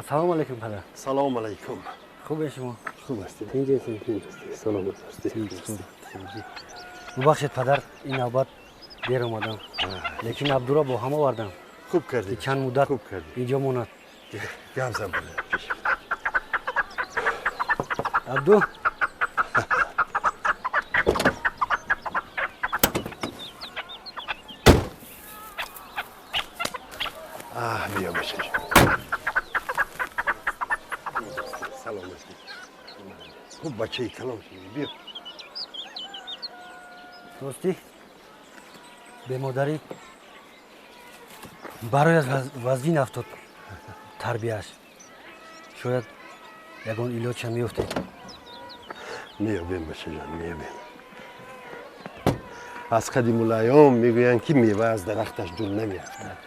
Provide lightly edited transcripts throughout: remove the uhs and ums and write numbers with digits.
Салом алейкум, падар. Салом алейкум. Хубе шумо? Хуб ҳастӣ? Инҷа ҳастӣ? Саломат ҳастӣ. Бубахшед, падар, ин навбат дер омадам. Лекин Абдуро бо ҳам овардам. Хуб кардӣ. Чанд муддат хуб кардӣ. Инҷо монад. Гап зан. Абду. Биё бача. Саломатӣ. Хуб бачаи калон шудӣ, биё. Ростӣ бемодарӣ барояш вазнин афтод тарбияш. Шояд ягон илоҷам меёфтед. Меёбем, бачаҷон, меёбем. Аз қадимулайём мегӯянд, ки мева аз дарахташ дур намеафтад.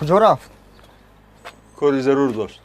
Куҷо рафт? Кори зарур дошт.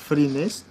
Фри нест?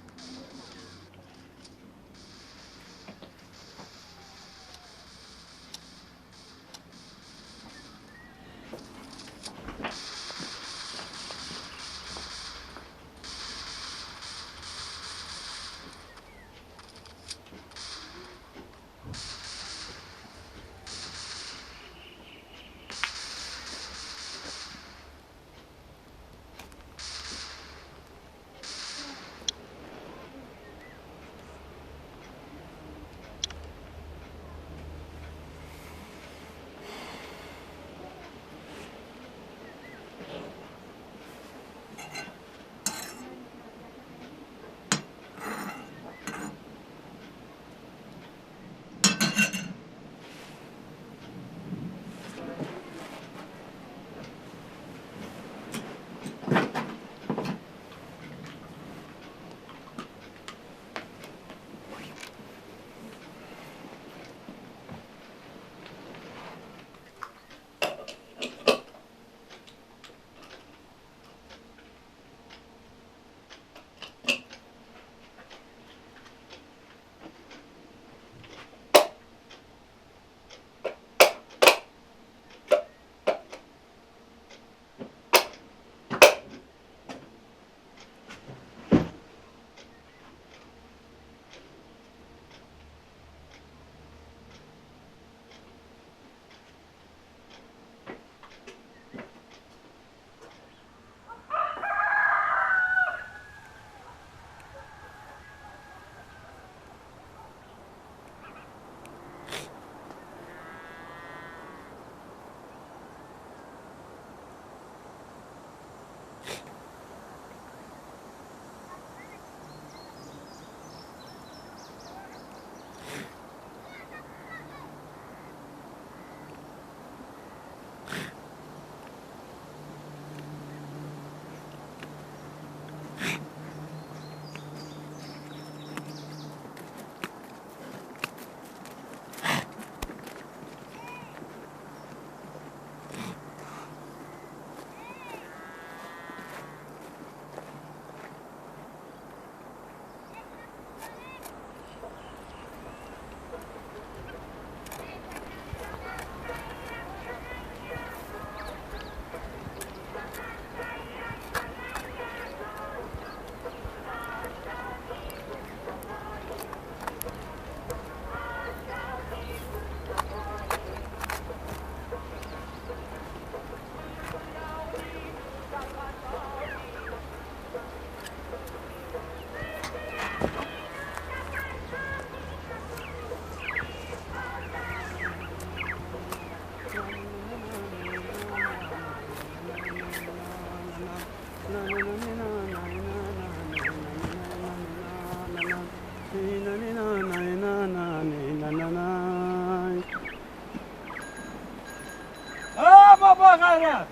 میزند.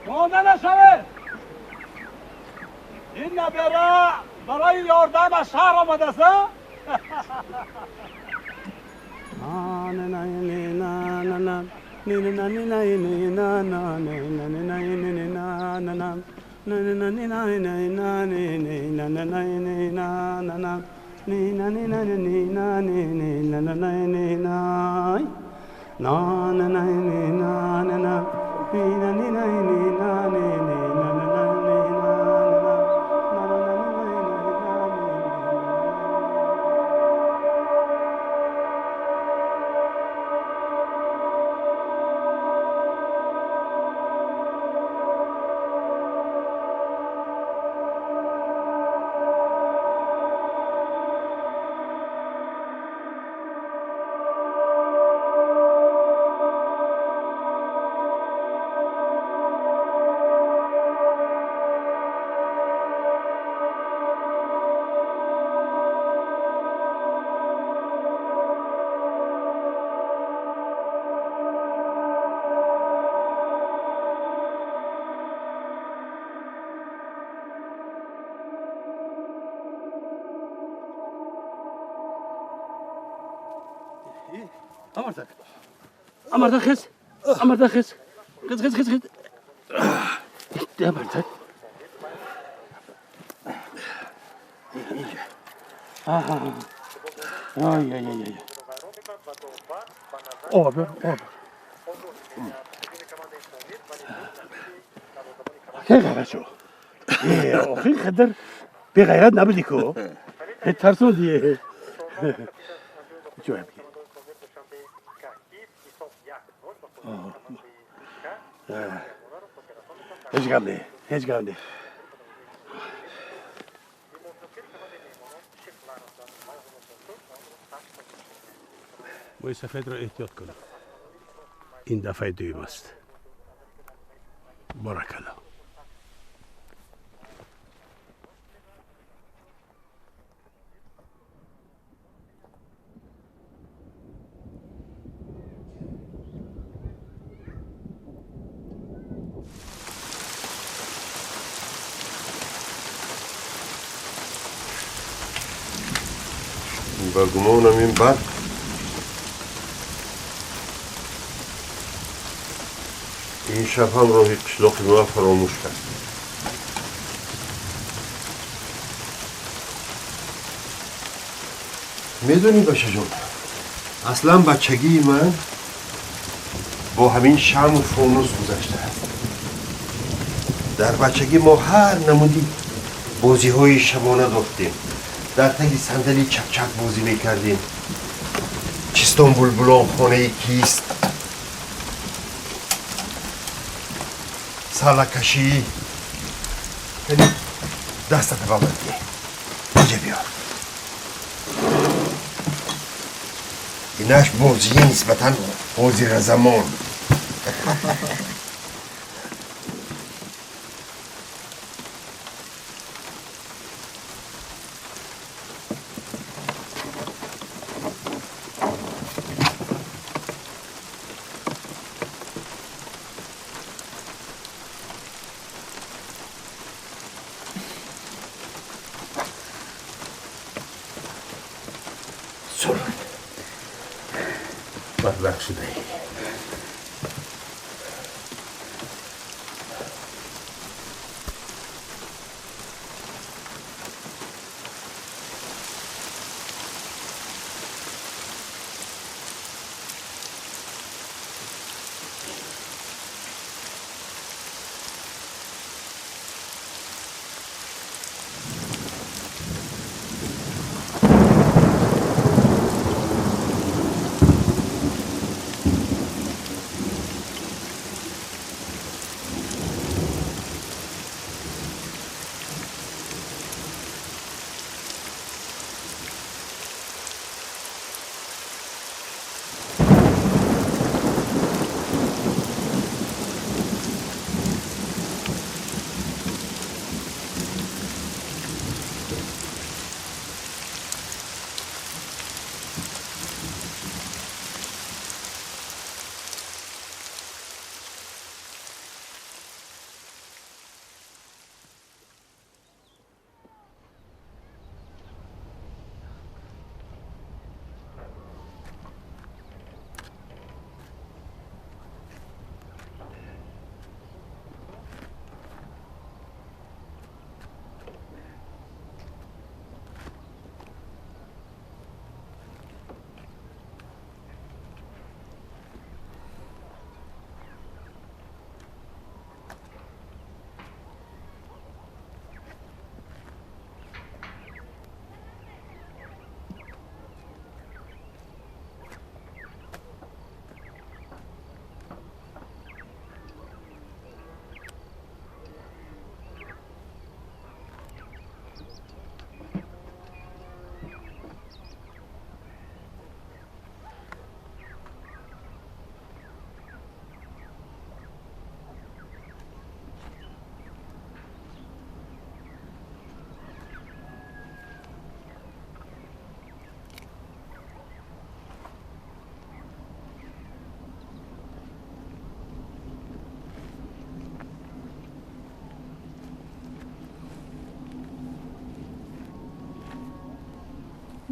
مانده نشوید. این نبیره برای یاردم از شهر آمده است. امردک خیز، امردک خیز، خیز خیز خیز خیز. امردک. آی آی آی آی. آب آب. کی غیرت شو؟ آخی خدر بی غیرت نبودی کو؟ ترسون دیه. چه هیچ غم نه، هیچ غم نه. موی سفید را احتیاط کن. این دفعه دوم است. بارک الله. با گمانم این برق این شب هم راهی قشلاق ما فراموش کرد. میدونی بچه جان، اصلا بچگی من با همین شمع و فانوس گذشته. در بچگی ما هر نمودی بازی های شبانه داشتیم. در تگ صندلی چک چک بازی میکردیم. چیستان بلبلان خانه کیست، سالکشی. یعنی دستت به من ده، اینجا بیا. اینش بازی نسبتا حاضر زمان. بدبخت شده ای.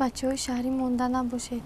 бачаҳои шаҳрӣ монда набошед.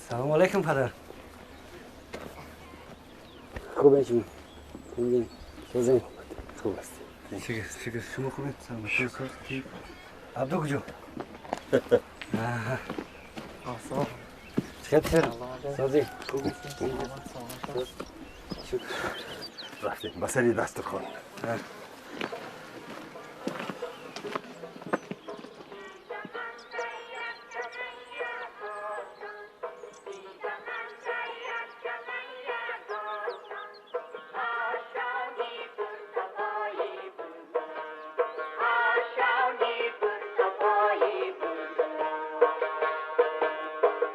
Салом алейкум, падар. Хуб шумо? Созем? Хуб аст. Шукр, шукр. Шумо хубед? Саломат. Абду куҷо? Аҳа. Чӣ созем? Хуб. Шукр. Рафтем ба сари дастурхон.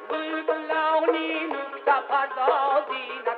Булбулони нукта пардозӣ.